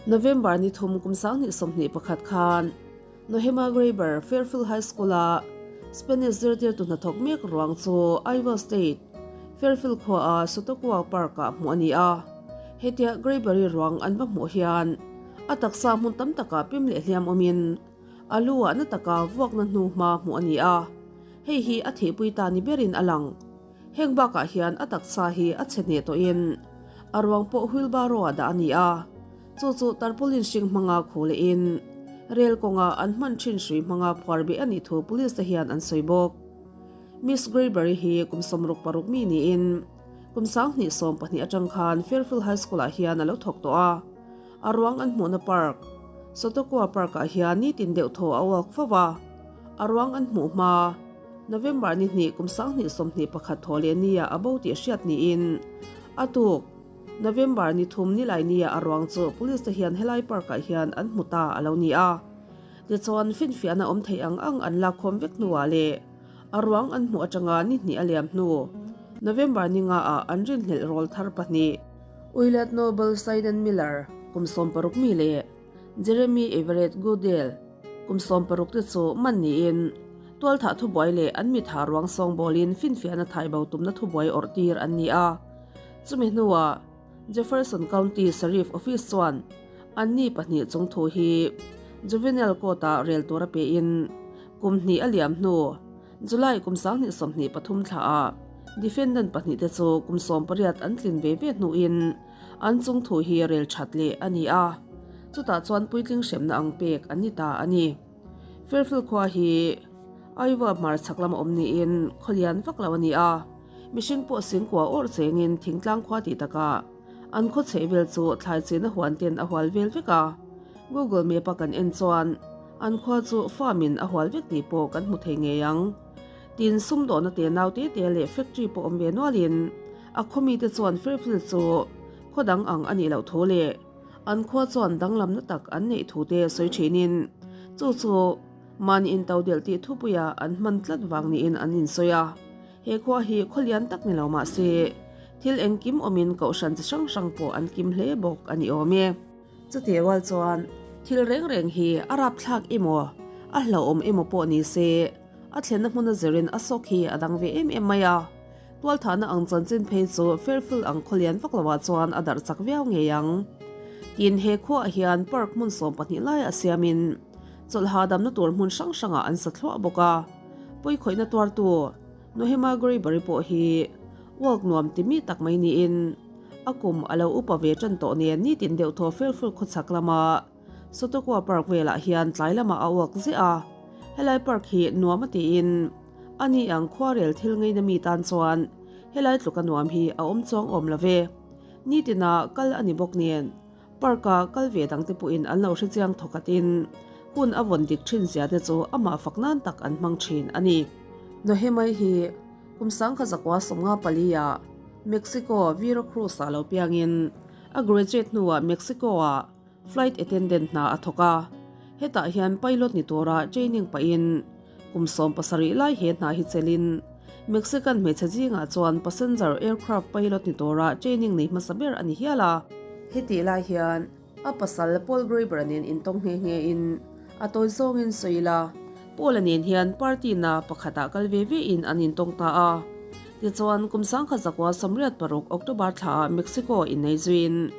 November ni thum kum 2021 khan Nohema Graber Fairfield High School-a Spanish zirtirtu hnathawk mek ruang chu Iowa State, Fairfield khuaa Chautauqua Park-ah hmuh a ni a. Hetia Graber-i ruang an va hmuh hian a taksa hmun tam takah pem leh hliam awmin a lu-ah na taka vuakna hnu hma hmuh a ni a. Hei hi a thihpui ta ni berin a lang. Heng bakah hian a taksa hi a chhe hneh tawhin a ruang pawh wheelbarrow-ah dah a ni a. Chu chu tarpaulin hring hmanga khu lehin rel kawnga an hman thin hrui hmanga phuar beh a nih thu police te hian an sawi bawk. Miss Graybury hi kum 66 mi niin kum 2012 atang khan Fairfield High School-ah hian a lo thawk tawh a. A ruang an hmuhna park, Chautauqua Park-ah hian nitin deuh thaw a walk fo va. A ruang an hmuh hma, November ni hnih kum 2021 thaw leh nia a bo tih hriat niin a tuk. November ni thum ni lai nia a ruang chu police te hian helai park ah hian an hmu ta a lo ni a. Tichuan finfiahna awm thei ang ang an lakkhawm vek hnuah leh a ruang an hmuh atanga ni hnih a liam hnu November ni nga ah an rinhlelh rawl thar pahnih, Willard Noble Saiden Miller kum 60 mi leh Jeremy Everett Goodale kum 60 te chu man niin tualthah thubuai leh an mitha ruang sawngbawlin finfiahna thaibo tumna thubuai awrh tir an ni a. Chumi hnuah Jefferson County Sheriff Office chuan anni pahnih chung thu hi Juvenile Court-ah rel tura pein kum hnih a liam hnu July kum 2023 thlaah defendant pahnihte chu kum 18 an tlin ve ve hnuin an chung thu hi rel that leh a ni a, chutah chuan puitling hremna ang pek an ni ta a ni. Fairfield khua hi Iowa hmarchhak lama awm niin khawlian vak lo a ni a. Mihring pawh singkua awrh chengin thingtlang khua tih takah an khaw chheh vel chu thlai chena huan ten a hual vel vek a. Google Map a kan en chuan an khua chu farm in a hual vek tih pawh kan hmu thei ngei ang. Tin, sumdawhna te nau te te leh factory pawh awm ve nualin a khaw mite chuan Fairfield chu khaw dang ang a nih loh thu leh an khua chuan danglamna tak an neih thu te sawi thinin chu chu mahni intodelh tih thupuia an hman tlat vang niin an insawi a. He khua hi khaw lian tak ni lo mah se, thil engkim awmin kohhran chi hrang hrang pawh an kim hle bawk a ni awm e. Chutih rual chuan thil reng reng hi a rapthlak emaw, a hlauhawm emaw pawh ni se, a thlenna hmuna zirin a sawk hi a dang ve em em mai a. Tualthahna ang chanchin phei chu Fairfield ang khaw lian vak loah chuan a darh chak viau ngei ang. Tin, he khuaah hian park hmun 12 laiah siamin chawlh hahdamna tur hmun hrang hrangah an sa thluah bawk a. Pawikhawihna tuartu Nohema Graybury pawh hi walk nuam ti mi tak mai niin a kum a lo upa ve tan tawh nen nitin deuh thaw Fairfield khawchhak lama Chautauqua Park velah hian tlai lamah a walk ziah a. Helai park hi nuam a tiin a ni ang khuarel thil ngeina mi tan chuan helai tluka nuam hi a awm chuang awm lo ve. Nitina kal a ni bawk nen Park-a kal ve dangte pawhin an lo hrechiang thawkhatin hun a vawn dik thin zia te chu amah fak nan tak an hmang thin a ni. Nohemai hi kum 1954-ah Mexico, Veracruz-ah lo piangin a graduate hnuah Mexico-ah flight attendant hna a thawk a. Hetah hian pilot ni tura training pahin kum 17 lai he hna hi chelin Mexican hmeichhe zingah chuan passenger aircraft pilot ni tura training nei hmasa ber a ni hial a. Hetih lai hian a pasal Paul Graeber nen intawng nghe nghe in a tawi zawngin sawi ila, Paul-a nen hian party na pakhatah kal ve ve in an intawng ta a. Tichuan kum 1986 October thlaah Mexico innei zuiin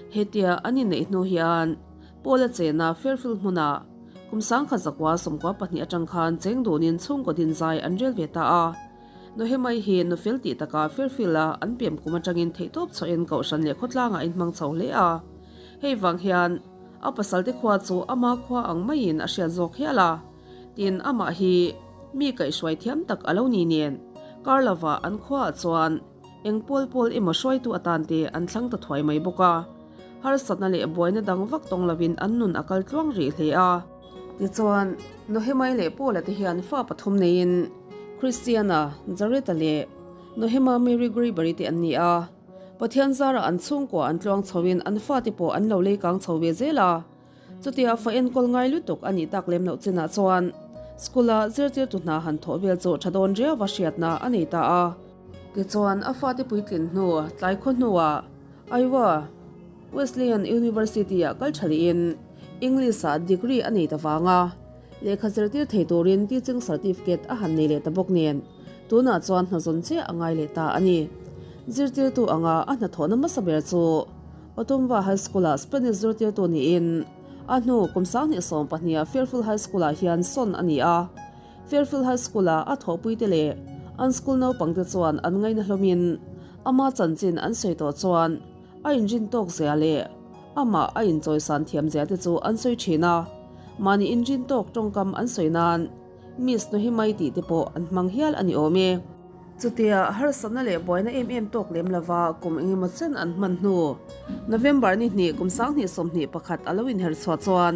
hetia an inneih hnu hian Paul-a chena Fairfield hmunah Kum 1992 atang khan cheng dunin chhungkaw din zai an rel ve ta a. Nohemai hi nufel tih takah Fairfield-a an pian kum atangin theihtawp chhuahin kohhran leh khawtlangah a inhmang chho hle a. Hei vang hian a pasalte khua chu ama khua ang maiin a hriat zawk hial a. Tin, amah hi mi kaihhruai thiam tak a lo ni nen kar lovah an khuaah chuan Eng pawl pawl emaw hruaitu atan te an thlang ta thuai mai bawk a. Harsatna leh buaina dang vak tawng lovin an nun a kal tluang rih hle a. Tichuan, Nohemai leh Paula te hian fa pathum neiin Christiana, Jareta leh Nohema Mary Graybury te an ni a. Pathian zarah an chhungkua an tluang chhoin an fate pawh an lo lei kang chho ve zel a. Chutia fa enkawl ngai lutuk a nih tak lem loh chinah chuan school-a zirtirtu hna han thawh vel chu tha dawn riauva hriatna a nei ta a. Tichuan, a fate puitlin hnu tlai khaw hnuah Iowa. Wesleyan University-ah kal tha lehin English-ah degree a nei ta vang a, lehkha zirtir thei turin teaching certificate a han nei leh ta bawk nen, tunah chuan hna zawn chiah a ngai leh ta a ni. Zirtirtu anga a hnathawhna hmasa ber chu Ottumwa High School-ah Spanish zirtirtu niin a hnu kum 2012-ah Fairfield High School-ah hian sawn a ni a. Fairfield High School-a a thawhpuite leh an school naupangte chuan an ngaina hlawmin ama chanchin an sawi tawh chuan a inrin tawk zia leh amah a inchawisan thiam zia te chu an sawi thin a, mahni inrin tawk tawngkam an sawi nan Miss Nohimai tih te pawh an hmang hial a ni awm e. Chutia harsatna leh buaina em em tawk lem lova kum engemaw chen an hman hnu November ni hnih kum 2021 a lo inher chhuah chuan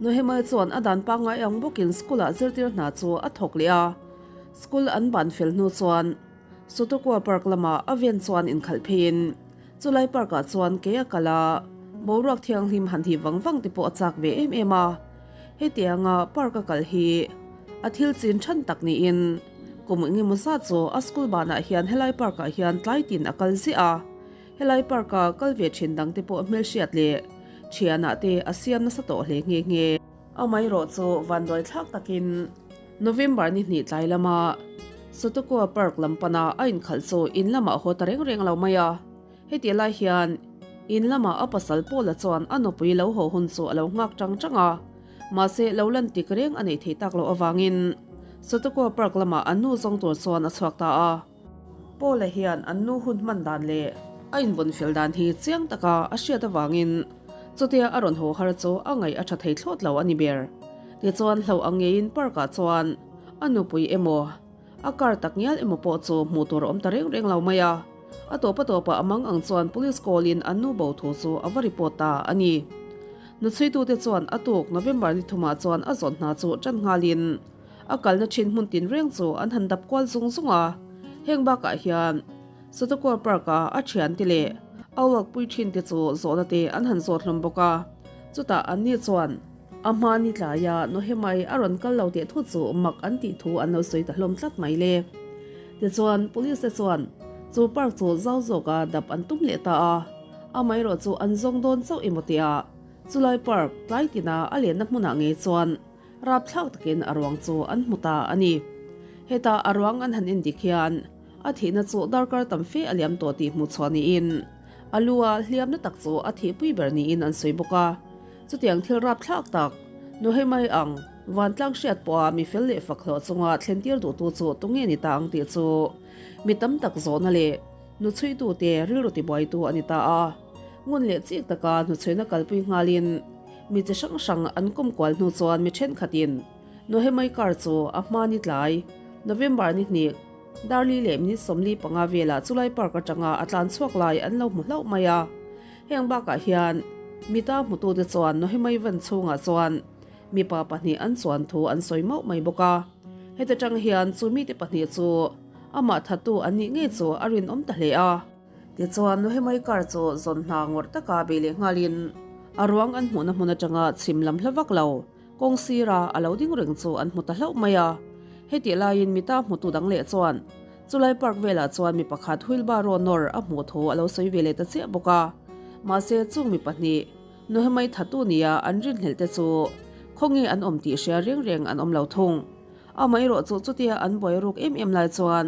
Nohemai chuan a dan pangngai ang bawkin school-ah zirtir hna chu a thawk leh a, school an ban fel hnu chuan Sotokua Park lamah a ven chuan inkhalh pheiin chulai park-ah chuan ke a kal a, boruak thianghlim han hih vang vang te pawh a chak ve em em a. Hetianga park a kal hi a thil chin than tak niin kum engemaw zat chu a school banah hian helai park-ah hian tlai tin a kal ziah a. Helai park-a kal ve thin dangte pawh hmelhriat leh thianah te a siam nasa tawh hle nghe nghe. Amaherawh chu vanduai thlak takin November ni hnih tlai lama Sotokoa Park lam pana a inkhalh chu in lamah haw ta reng reng lo mai a. Heti lai hian in lamah a pasal Paula chuan a nupui lo haw hun chu a lo nghak tang tang a, mahse lo lan tik reng a neih theih tak loh avangin Sotokoa Park lamah an nu zawng tur chuan a chhuak ta a. Paula hian an nu hun hman dan leh a invawn fel dan hi chiang taka a hriat avangin chutia a rawn haw har chu a ngaih a tha thei thlawt lo a ni ber. Tichuan hlauh ang ngeiin park-ah chuan a nupui emaw, a car tak ngial emaw pawh chu hmuh tur a awm ta reng reng lo mai a. A tawp a tawpah a mang ang chuan police call-in an nu bo thu chu a va report ta a ni. Nuchhuitute chuan a tuk November ni thumah chuan a zawn hna chu tan nghalin, A kalna thin hmun tinreng chu an han dap kual zung zung a, heng bakah hian Sotokua Park-a a thiante leh a uakpui thinte chu zawhna te an han zawt hlawm bawk a, chutah anni chuan a hma ni tlaia Nohemai a rawn kal lo teh thut chu mak an tih thu an lo sawi ta hlawm tlat mai le. Tichuan, Police te chuan chu park chu zau zawka dap an tum leh ta a, amaherawh chu an zawng dawn chauh emaw tiah chulai park tlai tina a lenna hmunah ngei chuan Rapthlak takin a ruang chu an hmu ta a ni. Heta a ruang an han endik hian a thihna chu darkar tam fe a liam tawh tih hmuh chhuah niin a lu a hliamna tak chu a thihpui ber niin an sawi bawk a. Chutiang thil rapthlak tak Nuhei mai ang vantlang hriat pawha mi fel leh fak hlawh chunga thlentir duhtu chu tunge ni ta ang tih chu mi tam tak zawhna leh hnuchhuitute rilru tibuaitu a ni ta a. Ngun leh chik taka hnuchhuina kalpui nghalin Mi chi hrang hrang an kawm kual hnu chuan mi thenkhatin Nohemai car chu a hma ni tlai, November ni hnih, Darli leh minute 45 velah chulai park atanga a tlan chhuak lai an lo hmu hlauh mai a. Heng bakah hian mita hmutute chuan Nohemai van chhungah chuan mipa pahnih an chuan thu an sawi mauh mai bawk a. Heti tang hian chu mite pahnih chu amah thattu an nih ngei chu a rinawm ta hle a. Tichuan, Nohemai car chu zawn hna ngawrh taka bei leh nghalin a ruang an hmuhna hmun atanga chhim lam hla vak lo kawng sira a lo ding reng chu an hmu ta hlauh mai a. Hetih laiin mita hmutu dang leh chuan chulai park velah chuan mi pakhat wheelbarrow nawr a hmuh thu a lo sawi ve leh ta chiah bawk a. Mahse, chung mi pahnih Nohemai thatu nia an rinhlelh te chu khawnge an awm tih hria reng reng an awm lo thung. Amaherawh chu chutia an buai ruk em em lai chuan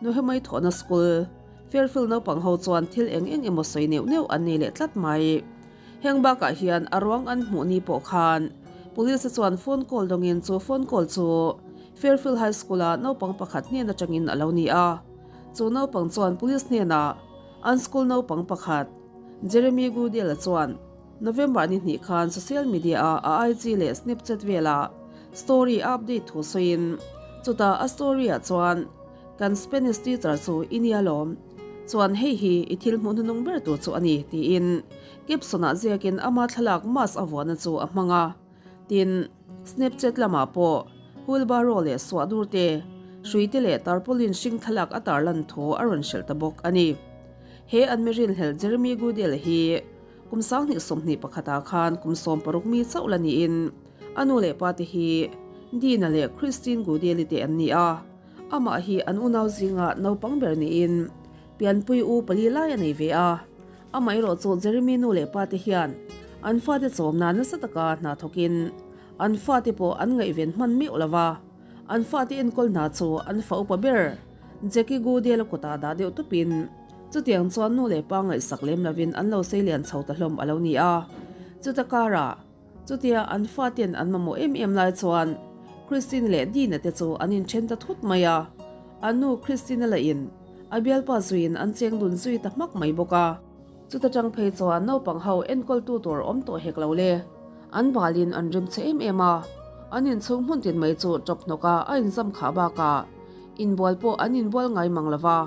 Nohemai thawhna school Fairfield naupang ho chuan thil eng eng emaw sawi neuh neuh an nei leh tlat mai. Heng bakah hian a ruang an hmuh ni pawh khan Police chuan phone call dawngin chu phone call chu Fairfield High School-a naupang pakhat hnen atangin a lo ni a. Chu naupang chuan Police hnenah an school naupang pakhat Jeremy Goodale-a chuan November ni hnih khan social media-a a IG leh Snapchat velah story a update thu sawiin chutah a story-ah chuan Kan Spanish teacher chu i nia lawm. Chuan hei hi i thil hmuh hnuhnung ber tur chu a ni, tiin caption-ah ziakin ama thlalak mask a vuahna chu a hmang a. Tin, Snapchat lamah pawh wheelbarrow leh suah dur te, hrui te leh tarpaulin hring thlalak a tarlan thu a rawn hrilh ta bawk a ni. He an mi rinhlelh Jeremy Goodale hi kum 2021 ah khan kum 16 mi chauh la niin a nu leh pa te hi Dina leh Christine Goodale te an ni a. Amah hi an unau zinga naupang ber niin pianpui u pali lai a nei ve a. Amaherawh chu Jeremy nu leh pa te hian an fate chawmna nasa taka hna thawkin an fate pawh an ngaihven hman meuh lo va, an fate enkawl hna chu an fa upa ber Jackie Goodale-a kutah dah deuh tupin chutiang chuan nu leh pa ngaihsak lem lovin an lo seilian chho ta hlawm a lo ni a. Chuta karah Chutia an faten an mamawh em em lai chuan Christine leh Dina te chu an inthen ta thut mai a, a nu Christina lahin a bialpa zuiin an cheng dun zui ta hmak mai bawk a. Chuta tang phei chuan naupang ho enkawltu tur awm tawh hek lo le, an balin an rim chhe em em a, an inchhung hmun tin mai chu tawp hnawka a inzam khah bakah inbual pawh an inbual ngai mang lo va,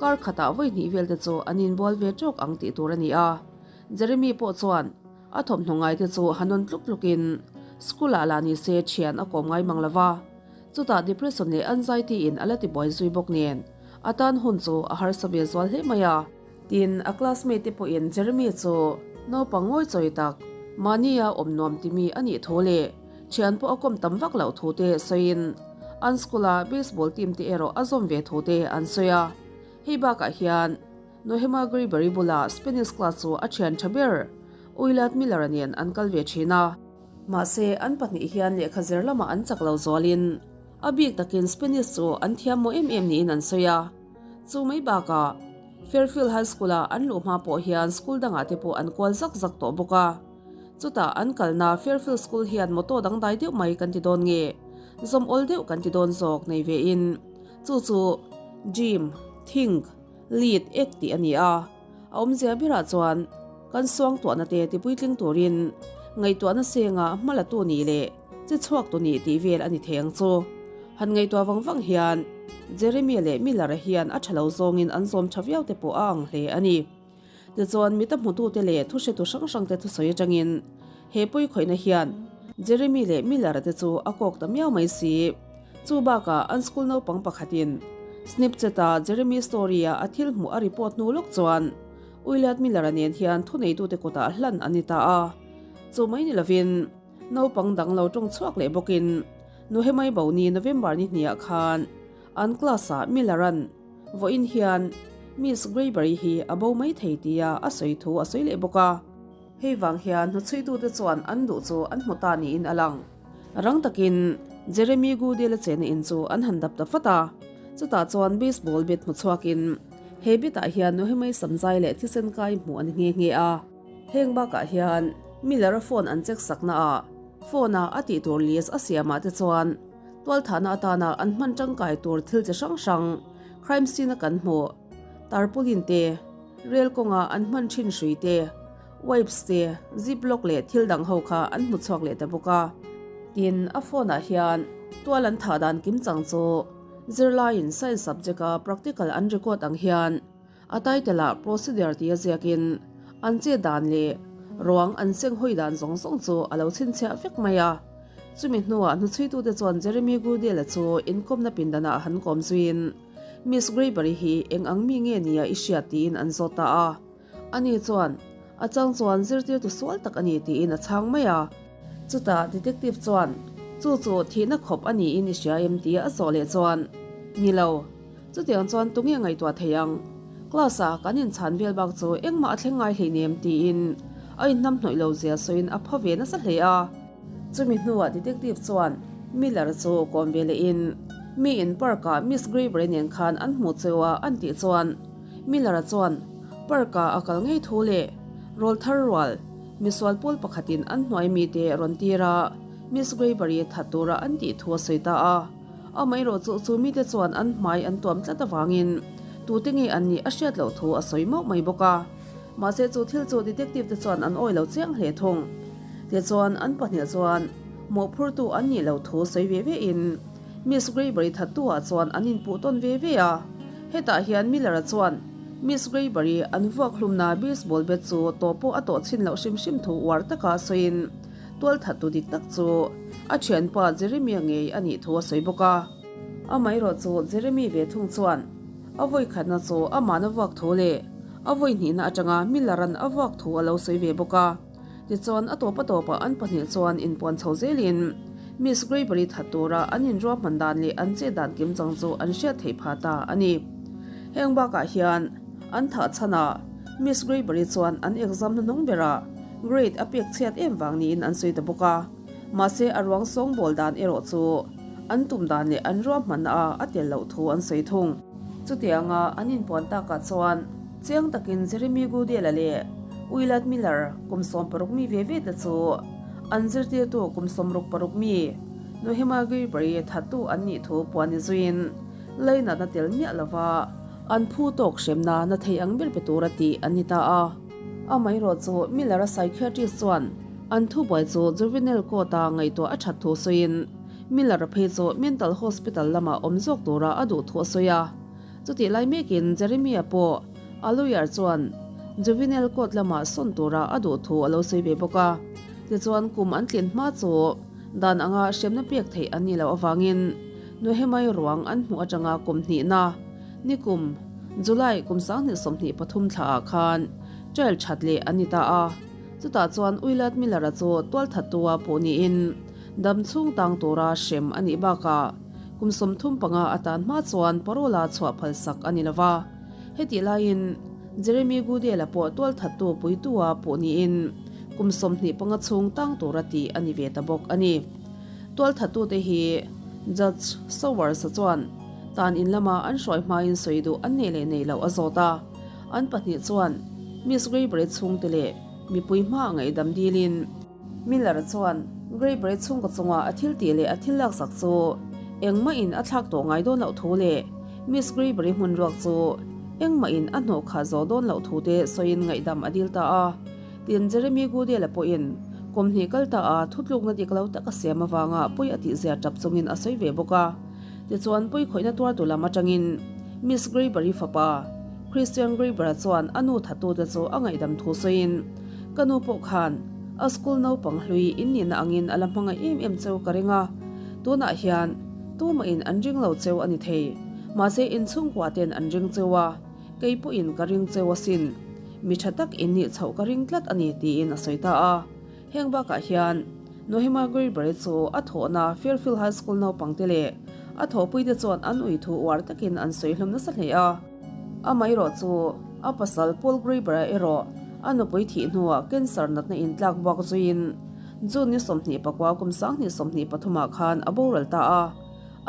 kar khatah vawi hnih vel te chu an inbual ve tawk ang tih tur a ni a, Jeremy pawh chuan A thawmhnaw ngaite chu han nawn tluk tlukin school ah lah ni se thian a kawm ngai mang lova, chutah depression leh anxiety in a la ti buai zui bawk nen a tan hun chu a harsa ve zual hle mai a. Tin, a classmate te pawhin Jeremy chu naupang ngawi chawi tak, mahnia awm nuam ti mi a nih thu leh thian pawh a kawm tam vak loh thu te sawiin an school a baseball team te erawh a zawm ve thu te an sawi a. Hei bakah hian Nohema Gribari bulah Spanish class chu a thian tha ber Willard Miller-a nen an kal ve thin a. Mahse, an pahnih hian lehkha zir lamah an chak lo zualin a bik takin Spanish chu an thiam maw em em niin an sawi a. Chu mai bakah Fairfield High School-a an luh hma pawh hian school dangah te pawh an kual zak zak tawh bawk a. Chutah an kalna Fairfield School hian motto dangdai deuh mai kan ti dawn nge, zawm awl deuh kan ti dawn zawk nei vein chu chu Dream, Think, Lead ek tih a ni a, a awmzia berah chuan kan suangtuahna te tipuitling turin ngaihtuahna senga hma la tu nih leh che chhuak tu nih tih vel a ni thei ang chu. Han ngaihtuah vang vang hian Jeremia leh Miller-a hian a tha lo zawngin an zawm tha viau te pawh a ang hle a ni. Tichuan mita hmutute leh thuhretu hrang hrangte thusawi atangin he pawikhawihna hian Jeremy leh Miller-a te chu a kawk ta miau mai si. Chu bakah an school naupang pakhatin Snapchat-a Jeremy story-a a thil hmuh a report hnu lawk chuan Willard Miller-a nen hian thuneitute kutah hlan an ni ta a. Chu mai ni lovin naupang dang lo tawng chhuak leh bawkin Nuhemai Boni November ni hniah khan an class-ah Miller-a'n Vawiin hian Miss Graybury hi a bo mai thei tia a sawi thu a sawi leh bawk a. Hei vang hian hnuchhuitute chuan an duh chu an hmu ta niin a lang. Rang takin Jeremy Goodale-a chena in chu an han dap ta fat a, chutah chuan baseball bat hmu chhuakin he bat-ah hian Nohemai samzai leh thisen kai hmuh a ni nghe nghe a. Heng bakah hian Miller-a phone an check sakna ah phone-a a tih tur list a siamah te chuan Tualthahna atana an hman tangkai tur thil chi hrang hrang crime scene a kan hmuh, tarpaulin te, rel kawnga an hman thin hrui te, wipes te, ziplock leh thil dang ho kha an hmu chhuak leh ta bawk a. Tin, a phone ah hian tual an thah dan kim chang chu zirlaiin science subject a practical an record ang hian A title ah Procedure tia ziakin an chet dan leh ruang an seng hawi dan zawng zawng chu a lo chhinchhiah vek mai a. Chumi hnuah hnuchhuitute chuan Jeremy Goodale-a chu inkawmna pindanah han kawm zuiin Miss Graybury hi eng ang mi nge nia i hriat tiin an zawt ta a. Ani chuan, A chang chuan zirtirtu sual tak a ni tiin a chhang mai a. Chutah detective chuan, Chu chu thihna khawp a niin i hria em? tia a zawh leh chuan, Ni lo. Chutiang chuan tunge ngaihtuah thei ang? Class ah kan inchhan vel bak chu engmah a thleng ngai hleinem tiin a inhnam hnawih lo zia sawiin a pha ve nasa hle a. Chumi hnuah detective chuan Miller chu kawm ve lehin mi in park ah Miss Graver nen khan an hmu cheu a an tih chuan Miller a chuan park ah a kal ngei thu leh rawlthar rual misual pawl pakhatin an hnuai mite rawn tir a Miss Graver i that tura an tih thu a sawi ta a. Amaherawh chu chu mite chuan an hmai an tuam tlat avangin tute nge an nih a hriat loh thu a sawi mauh mai bawk a. Mahse chu thil chu detective te chuan an awi lo chiang hle thung. Tichuan an pahnih chuan mawhphurtu an nih loh thu sawi ve ve in Miss Graybury thattu ah chuan an inpuh tawn ve ve a. Hetah hian Miller-a chuan Miss Graybury an vuak hlumna baseball bat chu tawh pawh a tawh chhin loh hrim hrim thu uar taka sawiin Tual thattu dik tak chu a thianpa Jeremia ngei a nih thu a sawi bawk a. Amaherawh chu Jeremy ve thung chuan a vawi khatna chu amahna vuak thu leh a vawi hnihna atanga Miller-a'n a vuak thu a lo sawi ve bawk a. Tichuan a tawp a tawpah an pahnih chuan inpuan chho zelin Miss Graybury that tura an inruahman dan leh an chet dan kim chang chu an hriat theih phah ta a ni. Heng bakah hian an thah chhanah. Miss Graeber-i chuan an exam hnuhnung berah grade a pek chhiat em vang niin an sawi ta bawk a. Mahse a ruang sawngbawl dan erawh chu an tum dan leh an ruahmanna a a tel loh thu an sawi thung. Chutianga an inpuan takah chuan chiang takin Jeremy Goodale-a leh Willard Miller kum 16 mi ve ve te chu an zirtirtu kum 66 mi Nohema Graeber-i thattu an nih thu puan ni zuiin leinatna tel miah lova an phu tawk hremna na thei ang ber pe tura tih an ni ta a. Amaherawh chu Miller-a psychiatrist chuan an thubuai chu juvenile court-a ngaihtuah a that thu sawiin Miller-a phei chu mental hospital lamah awm zawk tura a duh thu a sawi a. Chutih lai mekin Jeremy-a pawh a lawyer chuan juvenile court lamah sawn tura a duh thu a lo sawi ve bawk a. Tichuan kum an tlin hma chu dan anga hremna pek theih an nih loh avangin Nohemai ruang an hmuh atanga kum hnihna Nikum, July kum 2023 thlaah khan trial that leh an ni ta a. Chutah chuan Willard Miller-a chu tualthattua pawh niin dam chhung tang tura hrem a nih bakah kum 35 atan hma chuan parole-a chhuah phalsak a ni lo va. Hetih laiin Jeremy Goodale-a pawh tualthattu puitua pawh niin kum 25 chhung tang tura tih a ni ve ta bawk a ni. Tualthattute hi Judge Sowers-a chuan tan in lama an hruai hmain sawi duh an neih leh neih loh a zawt a. An pahnih chuan Miss Graeber-i chhungte leh mipui hmaah ngaihdam dilin, Miller chuan Graeber-i chhungkaw chunga a thil tih leh a thil laksak chu engmahin a thlak tawh ngai dawn loh thu leh Miss Graeber-i hmun ruak chu engmahin a hnawh khah zawh dawn loh thu te sawiin ngaihdam a dil ta a. Tin, Jeremy Goodale-a pawhin kum hnih kal ta a thutlukna dik lo tak a siam avanga pawi a tihzia tap chungin a sawi ve bawk a. Tichuan, pawi khawihna tuartu lam atangin Miss Graeber-i fapa, Christian Graeber-a chuan a nu thattute chu a ngaihdam thu sawiin, Ka nu pawh khan a school naupang hlui in nihna angin a la hmangaih em em cheu ka ring a, tunah hian tumahin an ring lo cheu a ni thei, mahse inchhungkua ten an ring cheu a, kei pawhin ka ring cheu asin, mi tha tak in nih chhoh ka ring tlat a ni, tiin a sawi ta a. Heng bakah hian Nohema Graeber-i chu a thawhna Fairfield High School naupangte leh a thawhpuite chuan an ui thu uar takin an sawi hlawm nasa hle a. Amaherawh chu a pasal Paul Graeber-a erawh a nupui thih hnuah cancer natna intlak buak zuiin June ni 24 kum 2023 ah khan a boral ta a.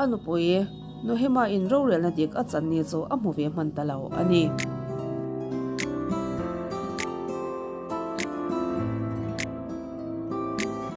A nupui Nohema-in rorelna dik a chan ni chu a hmu ve hman ta lo a ni.